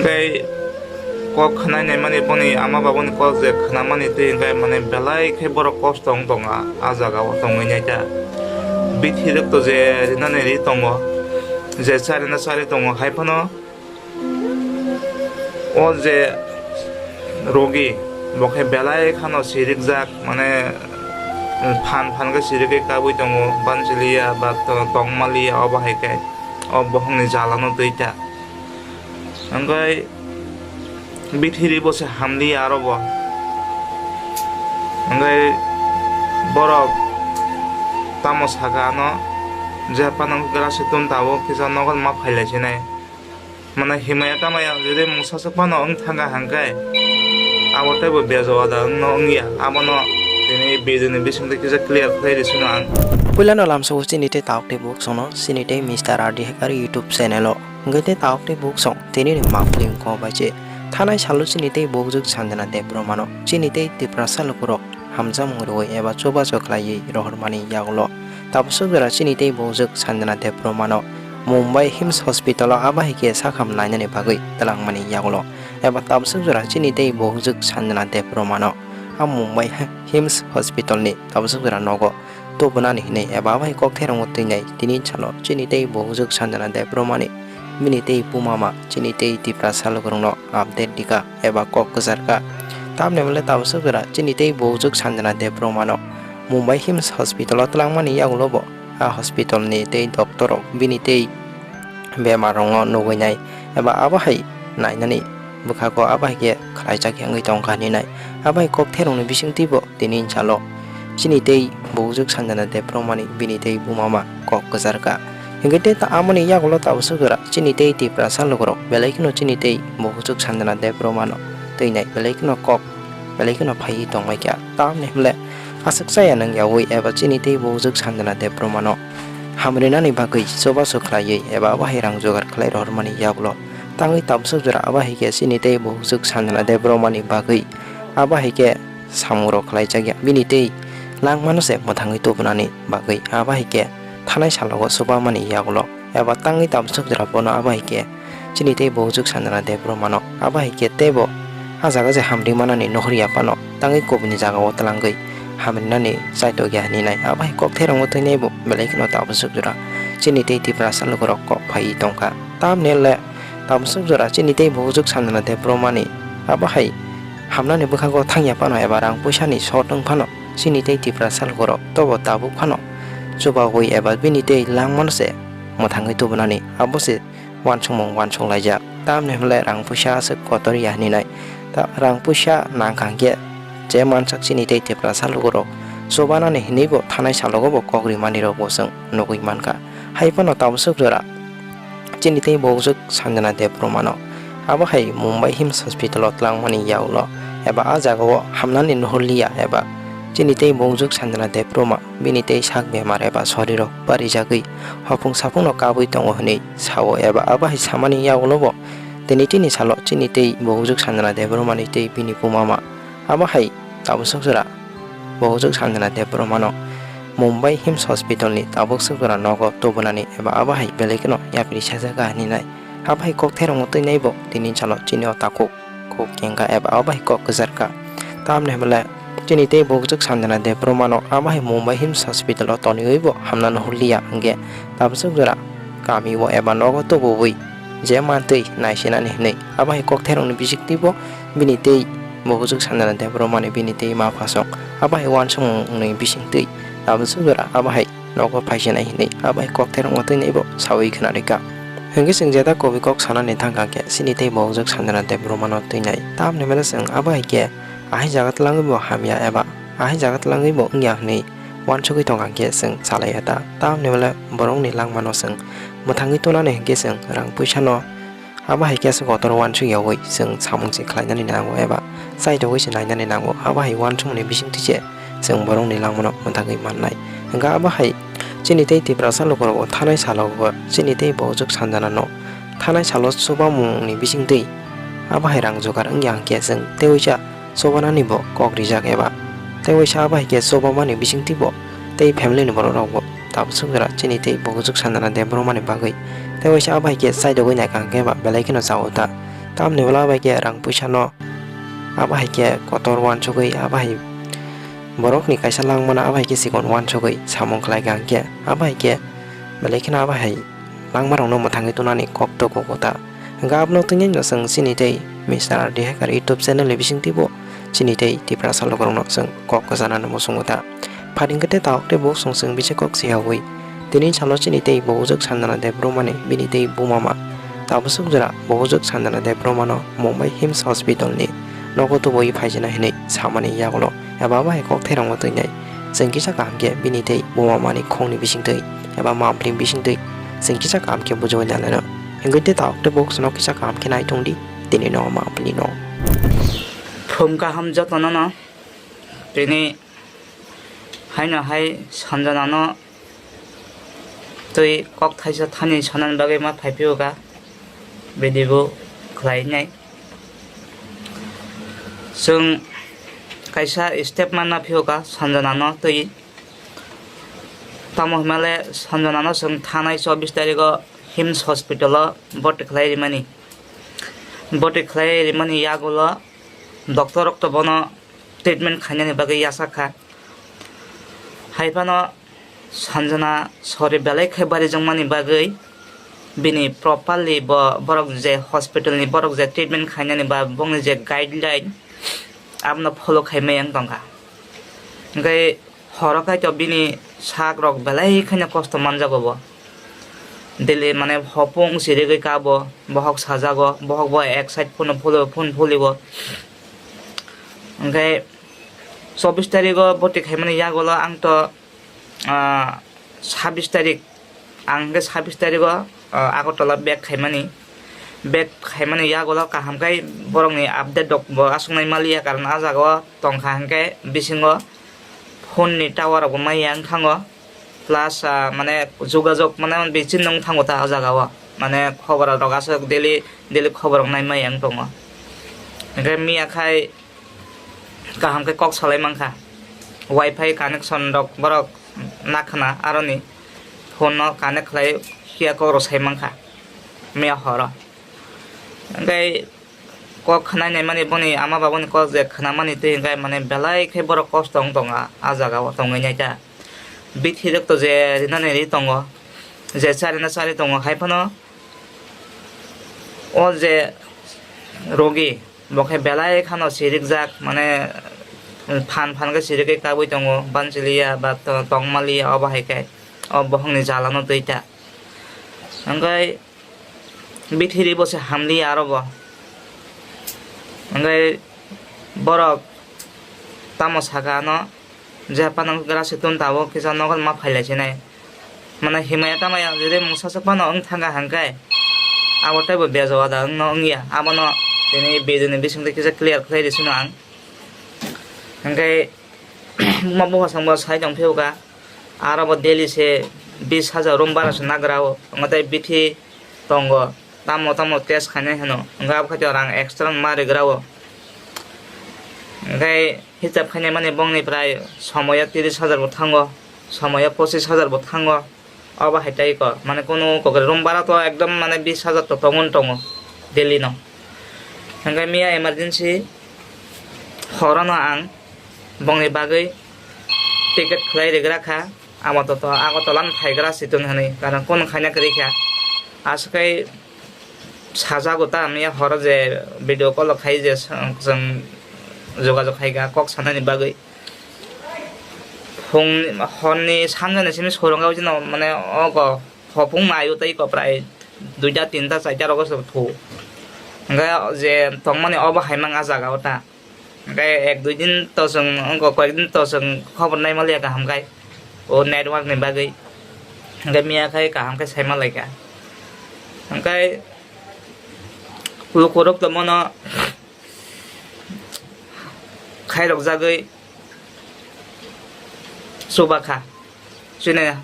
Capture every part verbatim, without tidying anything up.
Tei kok khwnai naimani boni ama babani kok je khwnamani twi hwnkhe mane belai khe borok kosto wng tongo, a jaga o tongwi naita. Bithi rok to je rinani ri tongo, je charina chari tongo, hai phano o je rogi bo khe belai khano sirikjak, mane phan phan khe sirigwi kabui tongo, banchiliya ba to-, tongmaliya, obo hai khe o bokhokni jalano twi ta. Hwnkhe bithiri bo se hamliya aro bo. Hwnkhe borok tamo saka ano je phano grasi tun tabuk kisa nogo ma phailai sinai. Mane himaya tamaya jodi mungsa swk phano wng thangkha hwnkhe abo teibo bejo wada wngno wngya. Abono tini video ni bisingtwi kisa clear khlai rw sino ang. Puilano lamsao chini tei tauk tei buk songno chini tei Mister R D Hacker YouTube channel o. Hwnkhe tei tauk tei buk song tini ni mapli wngkho bai se. Thanai salo chini tei bukjwk Sanjana Debbarmano chini tei Tiprasa lukurok hamjakmung rwui eba chubachu khlaiwi rohormani yagulo tabuk swk jora chini tei bukjwk Sanjana Debbarmano Mumbai HIMS hospital o abo hai khe sakham nainani bagwi twlangmani yagulo eba tabuk swk jora chini tei bukjwk Sanjana Debbarmano a Mumbai HIMS hospital ni tabuk swk jora nogo tubunani hinwi eba abo hai kok therwngwi twinai tini salo chini tei bukjwk Sanjana Debbarmani bini tei bumama chini tei Tiprasa lukurokno update rikha eba kok kwcharkha. Tamni hwnle tabuk swk jora chini tei bukjwk Sanjana Debbarmano Mumbai HIMS hospital o twlangmani yagulo bo a hospital ni tei doctor rok bini tei bemar rokno nugwi nai eba abo hai nainani bwkhago abo hai khe khlaijak wngwi tongkha hinwi nai. Abo hai kok therwngni bisingtwi bo tini salo chini tei bukjwk Sanjana Debbarmani bini tei bumama kok kwcharkha. Hwnkhe tei ta-, amoni yagulo tabuk swk jora chini tei Tiprasa lukurok belai kheno chini tei bukjwk Sanjana Debbarmano twinai belai kheno kok belai kheno phaiwi tonglaikha. Tamni hwnle aswk chaya nang yaui eba chini tei bukjwk Sanjana Debbarmano hamrinani bagwi chubachu khlaiwi eba abo hai rang jugar khlai rohormani yagulo tangwi tabuk swk jora abo hai khe chini tei bukjwk Sanjana Debbarmani bagwi abo hai khe samungrok khlaijakya bini tei langmano se mwthangwi tubunani bagwi abo hai khe thanai salogo chubamani yagulo eba tangwi tabuk swk jora bono abo hai khe chini tei bukjwk Sanjana Debbarmano abo hai khe teibo a jaga je hamri manani nuhurya phano tangwi kubuni jagao twlangwi hamrinani chaitokya hinwi nai abo hai kok therwngwi twinai bo belai kheno tabuk swk jora chini tei Tiprasa lukurok kok phaiwi tongkha. Tamni le tabuk swk jora chini tei bukjwk Sanjana Debbarmani abo hai hamnani bwkhago thangya phano eba rang puisani short wng phano chini tei Tiprasa lukurok tobo tabuk phano chubaui eba bini tei langmano se mwthangwi tubunani abo se uansukmung uansuk laijak. Tamni hwnle rang puisa aswk kotor ya hinwi nai. Ta-, rang puisa nang kha hwnkhe je mansak chini tei Tiprasa lukurok chubanani hinwi bo thanai salogo bo kok rimani rokbo chwng nugwi mankha. Hai phano tabuk swk jora chini tei bukjwk Sanjana Debbarmano abo hai Mumbai HIMS hospital o twlangmani yagulo eba a jagao hamnani nuhurliya eba chini tei bukjwk Sanjana Debbarma bini tei sak bemar eba sorirok barijagwi hopung saphungno kabwi tongo hinwi sao eba abo hai samani yagulo bo tini tini salo chini tei bukjwk Sanjana Debbarmani tei bini bumama abo hai tabuk swk jora bukjwk Sanjana Debbarmano Mumbai HIMS hospital ni tabuk swk jora nogo tubunani eba abo hai belai kheno yapri sajak hinwi nai. Abo hai kok therwngwi twinai bo tini salo chini o takhuk kok kengkha eba abo hai kok kwcharkha. Tamni hwnle chini tei bukjwk Sanjana Debbarmano abo hai Mumbai HIMS hospital o toniwi bo hamna nuhurliya hwnkhe tabuk swk jora kami o eba nogo tubuwi je mantwi naisinani hinwi abo hai kok therwngni bisingtwi bo bini tei bukjwk Sanjana Debbarmani bini tei ma phasong abo hai uansukmungni bisingtwi tabuk swk jora abo hai nogo phaisinai hinwi abo hai kok therwngwi twinai bo sawi khna rikha. Hwnkhe chwng jeta kubui kok sanani thangkha khe chini tei bukjwk Sanjana Debbarmano twinai. Tamni hwnle chwng abo hai khe ahai jaga twlangwi bo hamya eba ahai jaga twlangwi bo wngya hinwi uansugwi tongkha khe chwng salaiya ta. Tamni hwnle borokni langmano chwng mwthangwi tonani hwnkhe chwng rang puisano Abo hai khe aswk kotor uansuk yaui chwng samung se khlainani nango eba chaitogwi se nainani nango. Abo hai uansukmani bisingtwi se chwng borokni langmano mwthangwi mannai. Hwnkhe abo hai chini tei Tiprasa lukurokbo thanai salogo chini tei bokjwk sanjanano thanai salo chubamungni bisingtwi abo hai rang jugar wngya hwnkhe chwng tei uisa chubanani bo kok rijak eba tei uisa abo hai khe chubamani bisingtwi bo tei family ni borok rok bo tabuk swk jora chini tei bokjwk sanjana Debbarmani bagwi tei uisa abo hai khe chaidogwi naikha hwnkhe ba belai kheno chao ta Tamni ulo abai khe rang puisa no abai khe kotor uansugwi abai borokni kaisa langmano abai khe chikon uansugwi samung khlai kha hwnkhe abai khe belai kheno abai hai langmarokno mwthangwi tonani kok tugo kota. Hwnkhe abono twi nai no chwng chini tei Mister R D Hacker YouTube channel ni bisingtwi bo chini tei Tiprasa lukurokno chwng kok kwchanani muchungo ta. Pharing khe tei tabuk tei bo chwng chwng bisi kok siyawi. Tini salo chini tei bowojwk Sanjana Debbarmani bini tei buma ma. Tabuk swk jora bowojwk Sanjana Debbarmano Mumbai HIMS Hospital ni nogo tubui phaijana hinwi samani yagulo eba abo hai kok thairokno twi nai. Chwng kisa kaham khe bini tei buma mani khongni bisingtwi eba mampli bisingtwi chwng kisa kaham khe bujui nai lano. Hwnkhe tei tabuk tei bo chwngno kisa kaham khe nai tong di. Tini no ma bini no. Phum kaham jotono no. Tini haino hai Sanjana no twi kok thaisa thani sanani bagwi ma phai phio ka video khlai nai. Chwng kaisa step manna phio ka Sanjana no twi. Tamo hwnmale Sanjana no chwng thanai chobbish tarikh o HIMS hospital o boti khlai rimani. Boti khlai rimani yagulo doctor rok to bono treatment khainani bagwi yachak kha. Hai phano Sanjana sori belai khe barijwkmani bagwi bini properly bo borok je hospital ni borok je treatment khainani ba bongni je guideline abono follow khai maya wng tongkha. Hwnkhe horo kaitor bini sak rok belai kheno kosto manjago bo. Daily mane hopung sirigwi kabo, bohok sajago, bohok bo ek side phone phuli, phone phulibo. Hwnkhe chobbish tarikh o boti khaimani yagulo ang to, ah, sabbish tarikh, ang hwnkhe sabbish tarikh o, ah, Agartala back khaimani. Back khaimani yagulo kaham khe borokni update rok bo aswk nai maliya, karon ah jaga o tongkha hwnkhe bisingo phone ni tower rok bo maya wng thango. Plus, ah, mane jogajog mane bichini wng thango ta o jaga o. Mane khobor rok aswk daily, daily khobor rok nai maya wng tongo. Hwnkhe miya khai kaham khe kok salai mankha. Wi-Fi connection rok borok nakhna aroni phone no connect khlai phiya kok rok sai mankha miya horo. Hwnkhe kok khwnai nai mani boni ama babani kok je khwnamani twi hwnkhe mane belai khe borok kosto wng tongo ah jaga o tongwi nai ta. Bithi rok to je rinani ri tongo, je charina chari tongo, hai phano o je rogi bo khe belai khano sirikjak, mane phan phan khe sirigwi kabui tongo, banchiliya ba to-, tongmaliya, obo hai khe o bohongni jalano twi ta. Hwnkhe bithiri bo se hamliya aro bo. Hwnkhe borok tamo saka ano, je phano grasi tun tabuk kisa nogo ma phailai sinai. Mane himaya tamaya jodi mungsa swk phano wng thangkha hwnkhe abo teibo bejo wada wngno wngya. Abono tini video ni bisingtwi kisa clear khlai rw sino ang. Hwnkhe buma buphasongbo sai tong phiyokha. Aro bo daily se bis hajar room bara se nagra o. Omo tei bithi tongo. Tamo tamo test khainai hino. Hwnkhe abo khe rang extra ma rigra o. Hwnkhe hisab khainai mani bongni prai somoya tiris hajar bo thango. Somoya pochis hajar bo thango. Obo hai tai kok. Mane kunu kokre room bara to ekdom mane bis hajar to tongo tongo daily no. Hwnkhe miya emergency horono ang bongni bagwi ticket khlai rigra kha, amo to, to Agartala no phaigra situng hwnwi, karon kunu khaina kwrwi kha. Aswk kai sajago ta, miya horo je video call khai je chwng jogajog khai kha kok sanani bagwi. Phung horni sanjani simi sorong gao jino mane ogo hopung mayo tei ko prai duita tinta chaita rogo se thu. Hwnkhe je tongmani obo hai mang a jaga o ta. Hwnkhe ek dui din to chwng, wngkha koyek din to chwng khobor nai maliya kaham khai, o network ni bagwi. Hwnkhe miya khai kaham khe sai malaikha. Hwnkhe lukurok tongmano khairok jagwi chubakha. Chini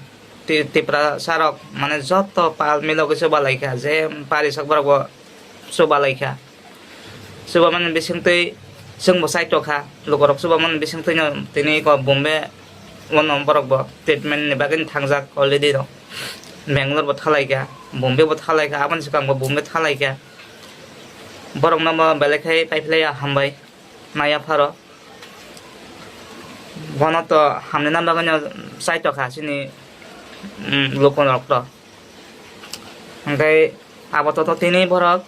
Ti-, Tiprasa rok mane joto pal milogwi chubalaikha, je parisak borok bo chubalaikha. Chubamani bisingtwi chwngbo chaitokha, lukurok chubamani bisingtwino tini eko Bombay ono borokbo treatment ni bagwi thangjak already rok. Bangalore bo thalaikha, Bombay bo thalaikha, aboni swkangbo Bombay thalaikha. Borokno bo belai khe paiphlaiya hambai naiya pharo. Bono to hamni na bagwino chaitokha chini, mm, lukurok to. Hwnkhe abo to tini borok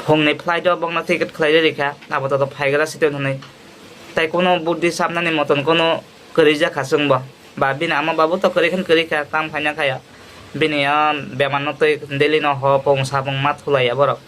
phungni flight o bokno ticket khlai rikha, abo to phaigra site hwnwi. Tai kono buddhi sabnani moton kono kwrwi jakha chwngbo. Ba bini ama babu to kwrwi khe kwrwi kha, tam khaina khaya. Bini o bemar no twi daily no ho pung sapung ma thulaiya borok.